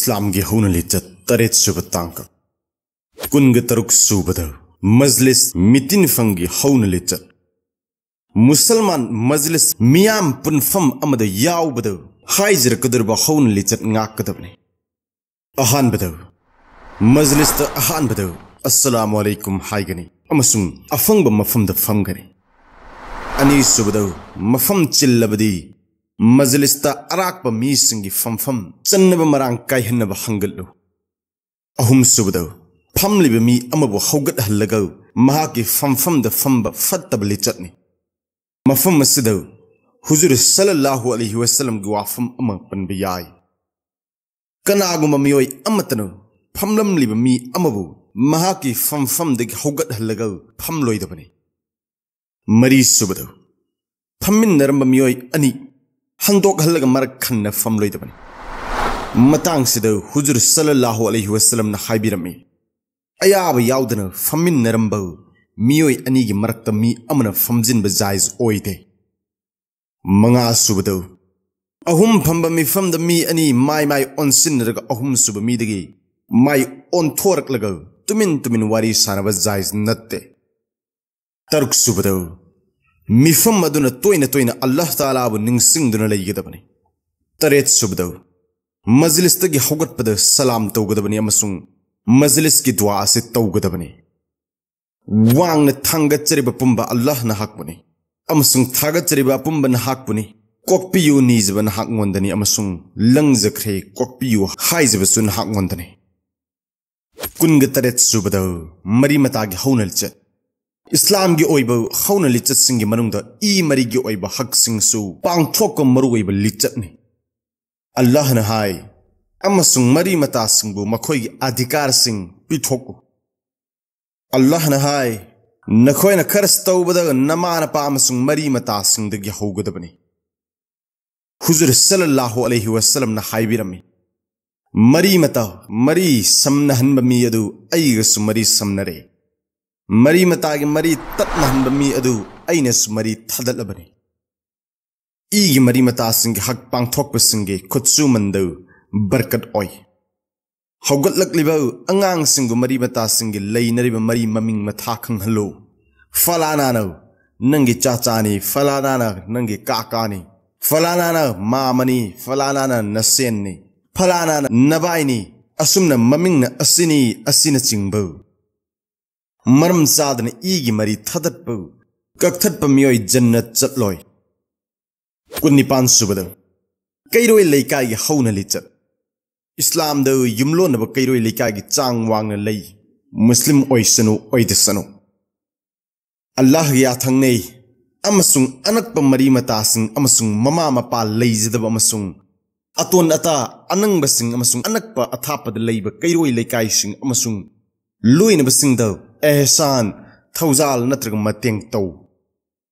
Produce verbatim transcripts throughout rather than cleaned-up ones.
ꯏꯁꯂꯥꯝꯒꯤ ꯍꯧꯅ ꯂꯤꯆꯠ ꯇꯔꯦꯠ ꯁꯨꯕ ꯇꯥꯡꯀꯛ꯫ ꯀꯨꯟꯒ ꯇꯔꯨꯛ ꯁꯨꯕꯗ ꯃꯖꯂꯤꯁ ꯃꯤꯇꯤꯟꯐꯝꯒꯤ ꯍꯧꯅ ꯂꯤꯆꯠ꯫ ꯃꯨꯁꯜꯃꯥꯟ ꯃꯖꯂꯤꯁ ꯃꯤꯌꯥꯝ ꯄꯨꯟꯐꯝ ꯑꯃꯗ ꯌꯥꯎꯕꯗ ꯍꯥꯏꯖꯔꯛꯀꯗꯧꯔꯤꯕ ꯍꯧꯅ ꯂꯤꯆꯠ ꯉꯥꯛꯀꯗꯕꯅꯤ꯫ ꯑꯍꯥꯟꯕꯗ, ꯃꯖꯂꯤꯁꯇ ꯑꯍꯥꯟꯕꯗ "ꯑꯁꯁꯂꯥꯃꯨ ꯑꯂꯩꯀꯨꯝ" ꯍꯥꯏꯒꯅꯤ ꯑꯃꯁꯨꯡ ꯑꯐꯪꯕ ꯃꯐꯝꯗ ꯐꯝꯒꯅꯤ꯫ ꯑꯅꯤꯁꯨꯕꯗ, ꯃꯐꯝ ꯆꯤꯜꯂꯕꯗꯤ ꯃꯖꯂꯤꯁꯇ ꯑꯔꯥꯛꯄ ꯃꯤꯁꯤꯡꯒꯤ ꯐꯝꯐꯝ ꯆꯟꯅꯕ ꯃꯔꯥꯡ ꯀꯥꯏꯍꯟꯅꯕ ꯍꯪꯒꯠꯂꯨ꯫ ꯑꯍꯨꯝꯁꯨꯕꯗ, ꯐꯝꯂꯤꯕ ꯃꯤ ꯑꯃꯕꯨ ꯍꯧꯒꯠꯍꯜꯂꯒ ꯃꯍꯥꯛꯀꯤ ꯐꯝꯐꯝꯗ ꯐꯝꯕ ꯐꯠꯇꯕ ꯂꯤꯆꯠꯅꯤ꯫ ꯃꯐꯝ ꯑꯁꯤꯗ ꯍꯨꯖꯨꯔ ꯁꯜꯂꯜꯂꯥꯍꯨ ꯑꯂꯩꯍꯤ ꯋꯁꯜꯂꯝꯒꯤ ꯋꯥꯐꯝ ꯑꯃ ꯄꯟꯕ ꯌꯥꯏ: "ꯀꯅꯥꯒꯨꯝꯕ ꯃꯤꯑꯣꯏ ꯑꯃꯠꯇꯅ ꯐꯝꯂꯝꯂꯤꯕ ꯃꯤ ꯑꯃꯕꯨ ꯃꯍꯥꯛꯀꯤ ꯐꯝꯐꯝꯗꯒꯤ ꯍꯧꯒꯠꯍꯜꯂꯒ ꯐꯝꯂꯣꯏꯗꯕꯅꯤ"꯫ ꯃꯔꯤꯁꯨꯕꯗ, ꯐꯝꯃꯤꯟꯅꯔꯝꯕ ꯃꯤꯑꯣꯏ ꯑꯅꯤ ꯍꯟꯗꯣꯛꯍꯜꯂꯒ ꯃꯔꯛ ꯈꯟꯅ ꯐꯝꯂꯣꯏꯗꯕꯅꯤ꯫ ꯃꯇꯥꯡꯁꯤꯗ ꯍꯨꯖꯨꯔ ꯁꯜꯂꯜꯂꯥꯍꯨ ꯑꯂꯩꯍꯤ ꯋꯁꯜꯂꯝꯅ ꯍꯥꯏꯕꯤꯔꯝꯃꯤ, ꯑꯌꯥꯕ ꯌꯥꯎꯗꯅ ꯐꯝꯃꯤꯟꯅꯔꯝꯕ ꯃꯤꯑꯣꯏ ꯑꯅꯤꯒꯤ ꯃꯔꯛꯇ ꯃꯤ ꯑꯃꯅ ꯐꯝꯖꯤꯟꯕ ꯖꯥꯏꯖ ꯑꯣꯏꯗꯦ꯫ ꯃꯉꯥꯁꯨꯕꯗ, ꯑꯍꯨꯝ ꯐꯝꯕ ꯃꯤꯐꯝꯗ ꯃꯤ ꯑꯅꯤ ꯃꯥꯏ ꯃꯥꯏ ꯑꯣꯟꯁꯤꯟꯅꯔꯒ ꯑꯍꯨꯝꯁꯨꯕ ꯃꯤꯗꯒꯤ ꯃꯥꯏ ꯑꯣꯟꯊꯣꯔꯛꯂꯒ ꯇꯨꯃꯤꯟ ꯇꯨꯃꯤꯟ ꯋꯥꯔꯤ ꯁꯥꯅꯕ ꯖꯥꯏꯖ ꯅꯠꯇꯦ꯫ ꯇꯔꯨꯛꯁꯨꯕꯗ, ꯃꯤꯐꯝ ꯑꯗꯨꯅ ꯇꯣꯏꯅ ꯇꯣꯏꯅ ꯑꯜꯂꯥꯍ ꯇꯥꯂꯥꯕꯨ ꯅꯤꯡꯁꯤꯡꯗꯨꯅ ꯂꯩꯒꯗꯕꯅꯤ꯫ ꯇꯔꯦꯠꯁꯨꯕꯗ, ꯃꯖꯂꯤꯁꯇꯒꯤ ꯍꯧꯒꯠꯄꯗ ꯁꯂꯥꯝ ꯇꯧꯒꯗꯕꯅꯤ ꯑꯃꯁꯨꯡ ꯃꯖꯂꯤꯁꯀꯤ ꯗꯨꯋꯥ ꯑꯁꯤ ꯇꯧꯒꯗꯕꯅꯤ: "ꯋꯥꯡꯅ ꯊꯥꯡꯒꯠꯆꯔꯤꯕ ꯄꯨꯝꯕ ꯑꯜꯂꯥꯍ ꯅꯍꯥꯛꯄꯨꯅꯤ, ꯑꯃꯁꯨꯡ ꯊꯥꯒꯠꯆꯔꯤꯕ ꯑꯄꯨꯝꯕ ꯅꯍꯥꯛꯄꯨꯅꯤ꯫ ꯀꯣꯛꯄꯤꯌꯨ ꯅꯤꯖꯕ ꯅꯍꯥꯛꯉꯣꯟꯗꯅꯤ, ꯑꯃꯁꯨꯡ ꯂꯪꯖꯈ꯭ꯔꯦ ꯀꯣꯛꯄꯤꯌꯨ ꯍꯥꯏꯖꯕꯁꯨ ꯅꯍꯥꯛꯉꯣꯟꯗꯅꯤ"꯫ ꯀꯨꯟꯒ ꯇꯔꯦꯠ ꯁꯨꯕꯗ, ꯃꯔꯤ ꯃꯇꯥꯒꯤ ꯍꯧꯅ ꯂꯤꯆꯠ꯫ ꯏꯁꯂꯥꯝꯒꯤ ꯑꯣꯏꯕ ꯍꯧꯅ ꯂꯤꯆꯠꯁꯤꯡꯒꯤ ꯃꯅꯨꯡꯗ ꯏ ꯃꯔꯤꯒꯤ ꯑꯣꯏꯕ ꯍꯛꯁꯤꯡꯁꯨ ꯄꯥꯡꯊꯣꯛꯄ ꯃꯔꯨꯑꯣꯏꯕ ꯂꯤꯆꯠꯅꯤ꯫ ꯑꯜꯂꯥꯍꯅ ꯍꯥꯏ, "ꯑꯃꯁꯨꯡ ꯃꯔꯤ ꯃꯇꯥꯁꯤꯡꯕꯨ ꯃꯈꯣꯏꯒꯤ ꯑꯙꯤꯀꯥꯔꯁꯤꯡ ꯄꯤꯊꯣꯛꯎ"꯫ ꯑꯜꯂꯥꯍꯅ ꯍꯥꯏ, "ꯅꯈꯣꯏꯅ ꯈꯔꯁ ꯇꯧꯕꯗ ꯅꯃꯥ ꯅꯄꯥ ꯑꯃꯁꯨꯡ ꯃꯔꯤ ꯃꯇꯥꯁꯤꯡꯗꯒꯤ ꯍꯧꯒꯗꯕꯅꯤ"꯫ ꯍꯨꯖꯨꯔ ꯁꯜꯂꯜꯂꯥꯍꯨ ꯑꯂꯩꯍꯤ ꯋꯁꯜꯂꯝꯅ ꯍꯥꯏꯕꯤꯔꯝꯃꯤ, "ꯃꯔꯤ ꯃꯇꯥ ꯃꯔꯤ ꯁꯝꯅꯍꯟꯕ ꯃꯤ ꯑꯗꯨ ꯑꯩꯒꯁꯨ ꯃꯔꯤ ꯁꯝꯅꯔꯦ꯫ ꯃꯔꯤ ꯃꯇꯥꯒꯤ ꯃꯔꯤ ꯇꯠꯅꯍꯟꯕ ꯃꯤ ꯑꯗꯨ ꯑꯩꯅꯁꯨ ꯃꯔꯤ ꯊꯥꯗꯠꯂꯕꯅꯤ"꯫ ꯏꯒꯤ ꯃꯔꯤ ꯃꯇꯥꯁꯤꯡꯒꯤ ꯍꯛ ꯄꯥꯡꯊꯣꯛꯄꯁꯤꯡꯒꯤ ꯈꯨꯠꯁꯨꯃꯟꯗꯨ ꯕꯔꯀꯠ ꯑꯣꯏ꯫ ꯍꯧꯒꯠꯂꯛꯂꯤꯕ ꯑꯉꯥꯡꯁꯤꯡꯕꯨ ꯃꯔꯤ ꯃꯇꯥꯁꯤꯡꯒꯤ ꯂꯩꯅꯔꯤꯕ ꯃꯔꯤ ꯃꯃꯤꯡ ꯃꯊꯥ ꯈꯪꯍꯜꯂꯨ꯫ ꯐꯂꯥꯅꯥꯅ ꯅꯪꯒꯤ ꯆꯥꯆꯥꯅꯤ, ꯐꯂꯥꯅꯥꯅ ꯅꯪꯒꯤ ꯀꯥꯀꯥꯅꯤ, ꯐꯂꯥꯅꯥꯅ ꯃꯥꯃꯅꯤ, ꯐꯂꯥꯅꯥꯅ ꯅꯁꯦꯟꯅꯤ, ꯐꯂꯥꯅꯥꯅ ꯅꯕꯥꯏꯅꯤ, ꯑꯁꯨꯝꯅ ꯃꯃꯤꯡꯅ ꯑꯁꯤꯅꯤ ꯑꯁꯤꯅꯆꯤꯡꯕ꯫ ꯃꯔꯝ ꯆꯥꯗꯅ ꯏꯒꯤ ꯃꯔꯤ ꯊꯥꯗꯠꯄ, ꯀꯛꯊꯠꯄ ꯃꯤꯑꯣꯏ ꯖꯟꯅꯠ ꯆꯠꯂꯣꯏ꯫ ꯀꯨꯟꯅꯤꯄꯥꯟ ꯁꯨꯕꯗ ꯀꯩꯔꯣꯏ ꯂꯩꯀꯥꯏꯒꯤ ꯍꯧꯅ ꯂꯤꯆꯠ꯫ ꯏꯁꯂꯥꯝꯗ ꯌꯨꯝꯂꯣꯟꯅꯕ ꯀꯩꯔꯣꯏ ꯂꯩꯀꯥꯏꯒꯤ ꯆꯥꯡ ꯋꯥꯡꯅ ꯂꯩ, ꯃꯨꯁꯂꯤꯝ ꯑꯣꯏꯁꯅꯨ ꯑꯣꯏꯗꯁꯅꯨ꯫ ꯑꯜꯂꯥꯍꯒꯤ ꯌꯥꯊꯪꯅꯩ ꯑꯃꯁꯨꯡ ꯑꯅꯛꯄ ꯃꯔꯤ ꯃꯇꯥꯁꯤꯡ ꯑꯃꯁꯨꯡ ꯃꯃꯥ ꯃꯄꯥ ꯂꯩꯖꯗꯕ ꯑꯃꯁꯨꯡ ꯑꯇꯣꯟ ꯑꯇꯥ ꯑꯅꯪꯕꯁꯤꯡ ꯑꯃꯁꯨꯡ ꯑꯅꯛꯄ ꯑꯊꯥꯞꯄꯗ ꯂꯩꯕ ꯀꯩꯔꯣꯏ ꯂꯩꯀꯥꯏꯁꯤꯡ ꯑꯃꯁꯨꯡ ꯂꯣꯏꯅꯕꯁꯤꯡꯗ ꯑꯦꯍꯁꯥꯟ, ꯊꯧꯖꯥꯜ ꯅꯠꯇ꯭ꯔꯒ ꯃꯇꯦꯡ ꯇꯧ꯫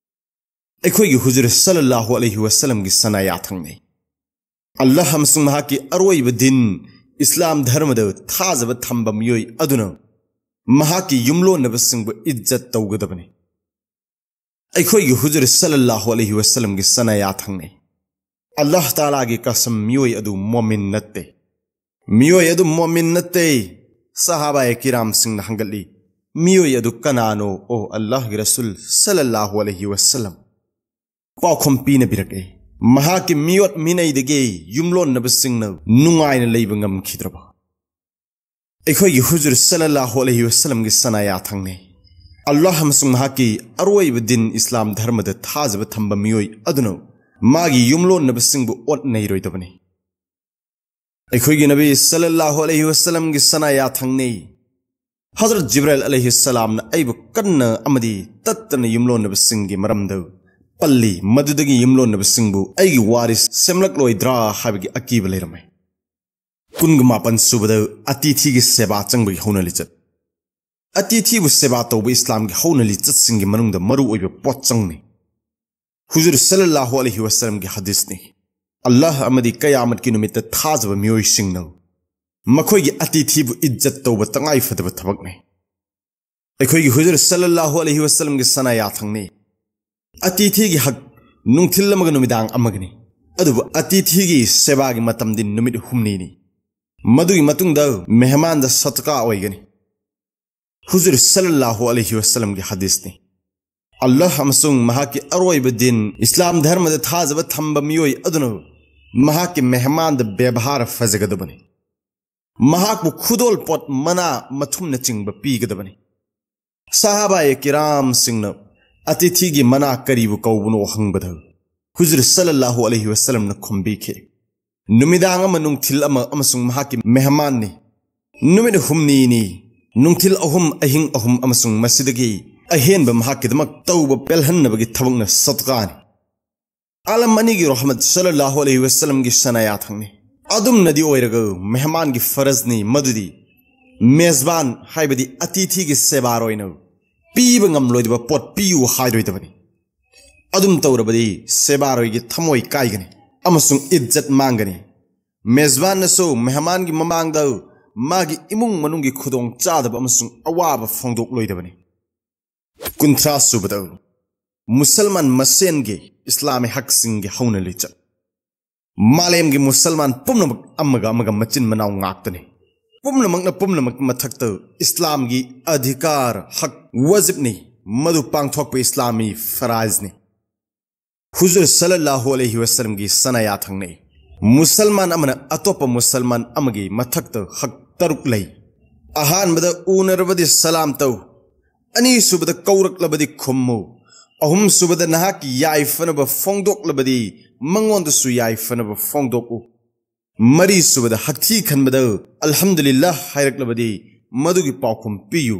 ꯑꯩꯈꯣꯏꯒꯤ ꯍꯨꯖꯨꯔ ꯁꯜꯂꯜꯂꯥꯍꯨ ꯑꯂꯩꯍꯤ ꯋꯁꯜꯂꯝꯒꯤ ꯁꯅꯥ ꯌꯥꯊꯪꯅꯤ꯫ ꯑꯜꯂꯥꯍ ꯑꯃꯁꯨꯡ ꯃꯍꯥꯛꯀꯤ ꯑꯔꯣꯏꯕ ꯗꯤꯟ ꯏꯁꯂꯥꯝ ꯙꯔꯃꯗ ꯊꯥꯖꯕ ꯊꯝꯕ ꯃꯤꯑꯣꯏ ꯑꯗꯨꯅ ꯃꯍꯥꯛꯀꯤ ꯌꯨꯝꯂꯣꯟꯅꯕꯁꯤꯡꯕꯨ ꯏꯖꯠ ꯇꯧꯒꯗꯕꯅꯤ꯫ ꯑꯩꯈꯣꯏꯒꯤ ꯍꯨꯖꯨꯔ ꯁꯜꯂꯜꯂꯥꯍꯨ ꯑꯂꯩꯍꯤ ꯋꯁꯜꯂꯝꯒꯤ ꯁꯅꯥ ꯌꯥꯊꯪꯅꯤ꯫ ꯑꯜꯂꯥꯍ ꯇꯥꯂꯥꯒꯤ ꯀꯁꯝ, ꯃꯤꯑꯣꯏ ꯑꯗꯨ ꯃꯣꯃꯤꯟ ꯅꯠꯇꯦ꯫ ꯃꯤꯑꯣꯏ ꯑꯗꯨ ꯃꯣꯃꯤꯟ ꯅꯠꯇꯦ꯫ ꯁꯍꯥꯕꯥꯌꯦ ꯀꯤꯔꯥꯝꯁꯤꯡꯅ ꯍꯪꯒꯠꯂꯤ, "ꯃꯤꯑꯣꯏ ꯑꯗꯨ ꯀꯅꯥꯅꯣ, ꯑꯣ ꯑꯜꯂꯥꯍꯒꯤ ꯔꯁꯨꯜ ꯁꯜꯂꯜꯂꯥꯍꯨ ꯑꯂꯩꯍꯤ ꯋꯁꯜꯂꯝ?" ꯄꯥꯎꯈꯨꯝ ꯄꯤꯅꯕꯤꯔꯛꯏ, "ꯃꯍꯥꯛꯀꯤ ꯃꯤꯑꯣꯠ ꯃꯤꯅꯩꯗꯒꯤ ꯌꯨꯝꯂꯣꯟꯅꯕꯁꯤꯡꯅ ꯅꯨꯡꯉꯥꯏꯅ ꯂꯩꯕ ꯉꯝꯈꯤꯗ꯭ꯔꯕ?" ꯑꯩꯈꯣꯏꯒꯤ ꯍꯨꯖꯨꯔ ꯁꯜꯂꯜꯂꯥꯍꯨ ꯑꯂꯩꯍꯤ ꯋꯁꯜꯂꯝꯒꯤ ꯁꯅꯥ ꯌꯥꯊꯪꯅꯤ꯫ ꯑꯜꯂꯥꯍ ꯑꯃꯁꯨꯡ ꯃꯍꯥꯛꯀꯤ ꯑꯔꯣꯏꯕ ꯗꯤꯟ ꯏꯁꯂꯥꯝ ꯙꯔꯃꯗ ꯊꯥꯖꯕ ꯊꯝꯕ ꯃꯤꯑꯣꯏ ꯑꯗꯨꯅ ꯃꯥꯒꯤ ꯌꯨꯝꯂꯣꯟꯅꯕꯁꯤꯡꯕꯨ ꯑꯣꯠ ꯅꯩꯔꯣꯏꯗꯕꯅꯤ꯫ ꯑꯩꯈꯣꯏꯒꯤ ꯅꯕꯤ ꯁꯜꯂꯜꯂꯥꯍꯨ ꯑꯂꯩꯍꯤ ꯋꯁꯜꯂꯝꯒꯤ ꯁꯅꯥ ꯌꯥꯊꯪꯅꯤ꯫ ꯍꯖꯔꯠ ꯖꯤꯕ꯭ꯔꯥꯏꯜ ꯑꯂꯩꯍꯤ ꯁꯂꯥꯝꯅ ꯑꯩꯕꯨ ꯀꯟꯅ ꯑꯃꯗꯤ ꯇꯠꯇꯅ ꯌꯨꯝꯂꯣꯟꯅꯕꯁꯤꯡꯒꯤ ꯃꯔꯝꯗ ꯄꯜꯂꯤ, ꯃꯗꯨꯗꯒꯤ ꯌꯨꯝꯂꯣꯟꯅꯕꯁꯤꯡꯕꯨ ꯑꯩꯒꯤ ꯋꯥꯔꯤꯁ ꯁꯦꯝꯂꯛꯂꯣꯏꯗ꯭ꯔꯥ ꯍꯥꯏꯕꯒꯤ ꯑꯀꯤꯕ ꯂꯩꯔꯝꯃꯤ꯫ ꯀꯨꯟꯒ ꯃꯥꯄꯟ ꯁꯨꯕꯗ ꯑꯇꯤꯊꯤꯒꯤ ꯁꯦꯕꯥ ꯆꯪꯕꯒꯤ ꯍꯧꯅ ꯂꯤꯆꯠ꯫ ꯑꯇꯤꯊꯤꯕꯨ ꯁꯦꯕꯥ ꯇꯧꯕ ꯏꯁꯂꯥꯝꯒꯤ ꯍꯧꯅ ꯂꯤꯆꯠꯁꯤꯡꯒꯤ ꯃꯅꯨꯡꯗ ꯃꯔꯨꯑꯣꯏꯕ ꯄꯣꯠꯆꯪꯅꯤ꯫ ꯍꯨꯖꯨꯔ ꯁꯜꯂꯜꯂꯥꯍꯨ ꯑꯂꯩꯍꯤ ꯋꯁꯜꯂꯝꯒꯤ ꯍꯗꯤꯁꯅꯤ, "ꯑꯜꯂꯥꯍ ꯑꯃꯗꯤ ꯀꯌꯥꯃꯠꯀꯤ ꯅꯨꯃꯤꯠꯇ ꯊꯥꯖꯕ ꯃꯤꯑꯣꯏꯁꯤꯡꯅ ꯃꯈꯣꯏꯒꯤ ꯑꯇꯤꯊꯤꯕꯨ ꯏꯖꯠ ꯇꯧꯕ ꯇꯉꯥꯏ ꯐꯗꯕ ꯊꯕꯛꯅꯤ꯫" ꯑꯩꯈꯣꯏꯒꯤ ꯍꯨꯖꯨꯔ ꯁꯜꯂꯜꯂꯥꯍꯨ ꯑꯂꯩꯍꯤ ꯋꯁꯜꯂꯝꯒꯤ ꯁꯅꯥ ꯌꯥꯊꯪꯅꯤ, "ꯑꯇꯤꯊꯤꯒꯤ ꯍꯛ ꯅꯨꯡꯊꯤꯜ ꯑꯃꯒ ꯅꯨꯃꯤꯗꯥꯡ ꯑꯃꯒꯅꯤ, ꯑꯗꯨꯕꯨ ꯑꯇꯤꯊꯤꯒꯤ ꯁꯦꯕꯥꯒꯤ ꯃꯇꯝꯗꯤ ꯅꯨꯃꯤꯠ ꯍꯨꯝꯅꯤꯅꯤ꯫ ꯃꯗꯨꯒꯤ ꯃꯇꯨꯡꯗ ꯃꯦꯍꯃꯥꯟꯗ ꯁꯗꯀꯥ ꯑꯣꯏꯒꯅꯤ꯫ ꯍꯨꯖꯨꯔ ꯁꯜꯂꯜꯂꯥꯍꯨ ꯑꯂꯩꯍꯤ ꯋꯁꯜꯂꯝꯒꯤ ꯍꯗꯤꯁꯅꯤ꯫ ꯑꯜꯂꯥꯍ ꯑꯃꯁꯨꯡ ꯃꯍꯥꯛꯀꯤ ꯑꯔꯣꯏꯕ ꯗꯤꯟ ꯏꯁꯂꯥꯝ ꯙꯔꯃꯗ ꯊꯥꯖꯕ ꯊꯝꯕ ꯃꯤꯑꯣꯏ ꯑꯗꯨꯅ ꯃꯍꯥꯛꯀꯤ ꯃꯦꯍꯃꯥꯟꯗ ꯕꯦꯕꯍꯥꯔ ꯐꯖꯒꯗꯕꯅꯤ꯫ ꯃꯍꯥꯛꯄꯨ ꯈꯨꯗꯣꯜ ꯄꯣꯠ ꯃꯅꯥ ꯃꯊꯨꯝꯅꯆꯤꯡꯕ ꯄꯤꯒꯗꯕꯅꯤ꯫ ꯁꯍꯥꯕꯥꯌꯦ ꯀꯤꯔꯥꯝꯁꯤꯡꯅ ꯑꯇꯤꯊꯤꯒꯤ ꯃꯅꯥ ꯀꯔꯤꯕꯨ ꯀꯧꯕꯅꯣ ꯍꯪꯕꯗ ꯍꯨꯖꯨꯔ ꯁꯜꯂꯜꯂꯥꯍꯨ ꯑꯂꯩꯍꯤ ꯋꯁꯜꯂꯝꯅ ꯈꯨꯝꯕꯤꯈꯤ, ꯅꯨꯃꯤꯗꯥꯡ ꯑꯃ, ꯅꯨꯡꯊꯤꯜ ꯑꯃ ꯑꯃꯁꯨꯡ ꯃꯍꯥꯛꯀꯤ ꯃꯦꯍꯃꯥꯟꯅꯤ꯫ ꯅꯨꯃꯤꯠ ꯍꯨꯝꯅꯤꯅꯤ, ꯅꯨꯡꯊꯤꯜ ꯑꯍꯨꯝ, ꯑꯍꯤꯡ ꯑꯍꯨꯝ ꯑꯃꯁꯨꯡ ꯃꯁꯤꯗꯒꯤ ꯑꯍꯦꯟꯕ ꯃꯍꯥꯛꯀꯤꯗꯃꯛ ꯇꯧꯕ ꯄꯦꯜꯍꯟꯅꯕꯒꯤ ꯊꯕꯛꯅ ꯁꯗꯀꯥꯅꯤ꯫ ꯑꯥꯂꯝ ꯑꯅꯤꯒꯤ ꯔꯣꯍꯃꯠ ꯁꯜꯂꯜꯂꯥꯍꯨ ꯑꯂꯩꯍꯤ ꯋꯁꯜꯂꯝꯒꯤ ꯁꯅꯥ ꯌꯥꯊꯪꯅꯤ꯫ ꯑꯗꯨꯝꯅꯗꯤ ꯑꯣꯏꯔꯒ ꯃꯦꯍꯃꯥꯟꯒꯤ ꯐꯔꯖꯅꯤ, ꯃꯗꯨꯗꯤ ꯃꯦꯖꯕꯥꯟ ꯍꯥꯏꯕꯗꯤ ꯑꯇꯤꯊꯤꯒꯤ ꯁꯦꯕꯥꯔꯣꯏꯅ ꯄꯤꯕ ꯉꯝꯂꯣꯏꯗꯕ ꯄꯣꯠ ꯄꯤꯌꯨ ꯍꯥꯏꯔꯣꯏꯗꯕꯅꯤ꯫ ꯑꯗꯨꯝ ꯇꯧꯔꯕꯗꯤ ꯁꯦꯕꯥꯔꯣꯏꯒꯤ ꯊꯃꯣꯏ ꯀꯥꯏꯒꯅꯤ ꯑꯃꯁꯨꯡ ꯏꯖꯠ ꯃꯥꯡꯒꯅꯤ꯫ ꯃꯦꯖꯕꯥꯟꯅꯁꯨ ꯃꯦꯍꯃꯥꯟꯒꯤ ꯃꯃꯥꯡꯗ ꯃꯥꯒꯤ ꯏꯃꯨꯡ ꯃꯅꯨꯡꯒꯤ ꯈꯨꯗꯣꯡ ꯆꯥꯗꯕ ꯑꯃꯁꯨꯡ ꯑꯋꯥꯕ ꯐꯣꯡꯗꯣꯛꯂꯣꯏꯗꯕꯅꯤ꯫ ꯀꯨꯟꯊ꯭ꯔꯥ ꯁꯨꯕꯗ, ꯃꯨꯁꯜꯃꯥꯟ ꯃꯁꯦꯟꯒꯤ ꯏꯁꯂꯥꯃꯤ ꯍꯛꯁꯤꯡꯒꯤ ꯍꯧꯅ ꯂꯤꯆꯠ꯫ ꯃꯥꯂꯦꯝꯒꯤ ꯃꯨꯁꯜꯃꯥꯟ ꯄꯨꯝꯅꯃꯛ ꯑꯃꯒ ꯑꯃꯒ ꯃꯆꯤꯟ ꯃꯅꯥꯎ ꯉꯥꯛꯇꯅꯤ꯫ ꯄꯨꯝꯅꯃꯛꯅ ꯄꯨꯝꯅꯃꯛꯀꯤ ꯃꯊꯛꯇ ꯏꯁꯂꯥꯝꯒꯤ ꯑꯙꯤꯀꯥꯔ, ꯍꯛ, ꯋꯥꯖꯤꯕꯅꯤ꯫ ꯃꯗꯨ ꯄꯥꯡꯊꯣꯛꯄ ꯏꯁꯂꯥꯃꯤ ꯐꯔꯥꯏꯖꯅꯤ꯫ ꯍꯨꯖꯨꯔ ꯁꯜꯂꯜꯂꯥꯍꯨ ꯑꯂꯩꯍꯤ ꯋꯁꯜꯂꯝꯒꯤ ꯁꯅꯥ ꯌꯥꯊꯪꯅꯤ꯫ ꯃꯨꯁꯜꯃꯥꯟ ꯑꯃꯅ ꯑꯇꯣꯞꯄ ꯃꯨꯁꯜꯃꯥꯟ ꯑꯃꯒꯤ ꯃꯊꯛꯇ ꯍꯛ ꯇꯔꯨꯛ ꯂꯩ꯫ ꯑꯍꯥꯟꯕꯗ ꯎꯅꯔꯕꯗꯤ ꯁꯂꯥꯝ ꯇꯧ꯫ ꯑꯅꯤꯁꯨꯕꯗ ꯀꯧꯔꯛꯂꯕꯗꯤ ꯈꯨꯝꯃꯨ꯫ ꯑꯍꯨꯝꯁꯨꯕꯗ ꯅꯍꯥꯛꯀꯤ ꯌꯥꯏꯐꯅꯕ ꯐꯣꯡꯗꯣꯛꯂꯕꯗꯤ ꯃꯉꯣꯟꯗꯁꯨ ꯌꯥꯏꯐꯅꯕ ꯐꯣꯡꯗꯣꯛꯎ꯫ ꯃꯔꯤꯁꯨꯕꯗ ꯍꯛꯊꯤ ꯈꯟꯕꯗ "ꯑꯜꯍꯝꯗꯨꯂꯤꯜꯂꯥꯍ" ꯍꯥꯏꯔꯛꯂꯕꯗꯤ ꯃꯗꯨꯒꯤ ꯄꯥꯎꯈꯨꯝ ꯄꯤꯌꯨ꯫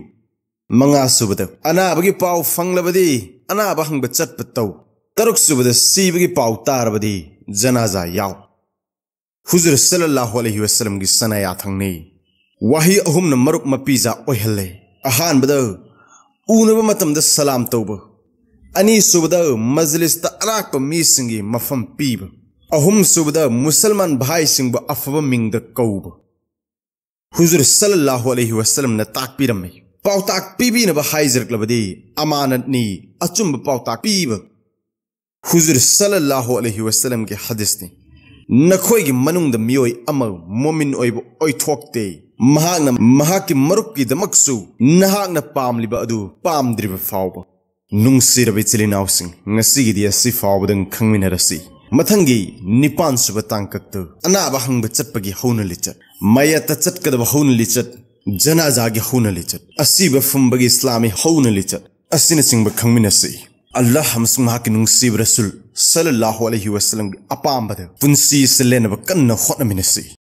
ꯃꯉꯥꯁꯨꯕꯗ ꯑꯅꯥꯕꯒꯤ ꯄꯥꯎ ꯐꯪꯂꯕꯗꯤ ꯑꯅꯥꯕ ꯍꯪꯕ ꯆꯠꯄ ꯇꯧ꯫ ꯇꯔꯨꯛꯁꯨꯕꯗ ꯁꯤꯕꯒꯤ ꯄꯥꯎ ꯇꯥꯔꯕꯗꯤ ꯖꯅꯥꯖꯥ ꯌꯥꯎ꯫ ꯍꯨꯖꯨꯔ ꯁꯜꯂꯜꯂꯥꯍꯨ ꯑꯂꯩꯍꯤ ꯋꯁꯜꯂꯝꯒꯤ ꯁꯅꯥ ꯌꯥꯊꯪꯅꯤ꯫ ꯋꯥꯍꯩ ꯑꯍꯨꯝꯅ ꯃꯔꯨꯞ ꯃꯄꯤꯖꯥ ꯑꯣꯏꯍꯜꯂꯦ꯫ ꯑꯍꯥꯟꯕꯗ ꯎꯅꯕ ꯃꯇꯝꯗ ꯁꯂꯥꯝ ꯇꯧꯕ꯫ ꯑꯅꯤꯁꯨꯕꯗ ꯃꯖꯂꯤꯁꯇ ꯑꯔꯥꯛꯄ ꯃꯤꯁꯤꯡꯒꯤ ꯃꯐꯝ ꯄꯤꯕ꯫ ꯑꯍꯨꯝꯁꯨꯕꯗ ꯃꯨꯁꯜꯃꯥꯟ ꯚꯥꯏꯁꯤꯡꯕꯨ ꯑꯐꯕ ꯃꯤꯡꯗ ꯀꯧꯕ꯫ ꯍꯨꯖꯨꯔ ꯁꯜꯂꯜꯂꯥꯍꯨ ꯑꯂꯩꯍꯤ ꯋꯁꯜꯂꯝꯅ ꯇꯥꯛꯄꯤꯔꯝꯃꯤ꯫ ꯄꯥꯎꯇꯥꯛ ꯄꯤꯕꯤꯅꯕ ꯍꯥꯏꯖꯔꯛꯂꯕꯗꯤ ꯑꯃꯥꯅꯠꯅꯤ, ꯑꯆꯨꯝꯕ ꯄꯥꯎꯇꯥꯛ ꯄꯤꯕ꯫ ꯍꯨꯖꯨꯔ ꯁꯜꯂꯜꯂꯥꯍꯨ ꯑꯂꯩꯍꯤ ꯋꯁꯜꯂꯝꯒꯤ ꯍꯗꯤꯁꯅꯤ꯫ ꯅꯈꯣꯏꯒꯤ ꯃꯅꯨꯡꯗ ꯃꯤꯑꯣꯏ ꯑꯃ ꯃꯣꯃꯤꯟ ꯑꯣꯏꯕ ꯑꯣꯏꯊꯣꯛꯇꯦ, ꯃꯍꯥꯛꯅ ꯃꯍꯥꯛꯀꯤ ꯃꯔꯨꯞꯀꯤꯗꯃꯛꯁꯨ ꯅꯍꯥꯛꯅ ꯄꯥꯝꯂꯤꯕ ꯑꯗꯨ ꯄꯥꯝꯗ꯭ꯔꯤꯕ ꯐꯥꯎꯕ꯫ ꯅꯨꯡꯁꯤꯔꯕ ꯏꯆꯤꯜ ꯏꯅꯥꯎꯁꯤꯡ, ꯉꯁꯤꯒꯤꯗꯤ ꯑꯁꯤ ꯐꯥꯎꯕꯗꯪ ꯈꯪꯃꯤꯟꯅꯔꯁꯤ꯫ ꯃꯊꯪꯒꯤ ꯅꯤꯄꯥꯟ ꯁꯨꯕ ꯇꯥꯡꯀꯛꯇ ꯑꯅꯥꯕ ꯍꯪꯕ ꯆꯠꯄꯒꯤ ꯍꯧꯅ ꯂꯤꯆꯠ, ꯃꯌꯥꯠꯇ ꯆꯠꯀꯗꯕ ꯍꯧꯅ ꯂꯤꯆꯠ, ꯖꯅꯥꯖꯥꯒꯤ ꯍꯧꯅ ꯂꯤꯆꯠ, ꯑꯁꯤꯕ ꯐꯨꯝꯕꯒꯤ ꯏꯁꯂꯥꯃꯤ ꯍꯧꯅ ꯂꯤꯆꯠ ꯑꯁꯤꯅꯆꯤꯡꯕ ꯈꯪꯃꯤꯟꯅꯁꯤ꯫ ꯑꯜꯂꯥꯍ ꯑꯃꯁꯨꯡ ꯃꯍꯥꯛꯀꯤ ꯅꯨꯡꯁꯤꯕ ꯔꯁꯨꯜ ꯁꯜꯂꯜꯂꯥꯍꯨ ꯑꯂꯩꯍꯤ ꯋꯁꯜꯂꯝꯒꯤ ꯑꯄꯥꯝꯕꯗ ꯄꯨꯟꯁꯤ ꯑꯁꯤ ꯂꯦꯟꯅꯕ ꯀꯟꯅ ꯍꯣꯠꯅꯃꯤꯟꯅꯁꯤ꯫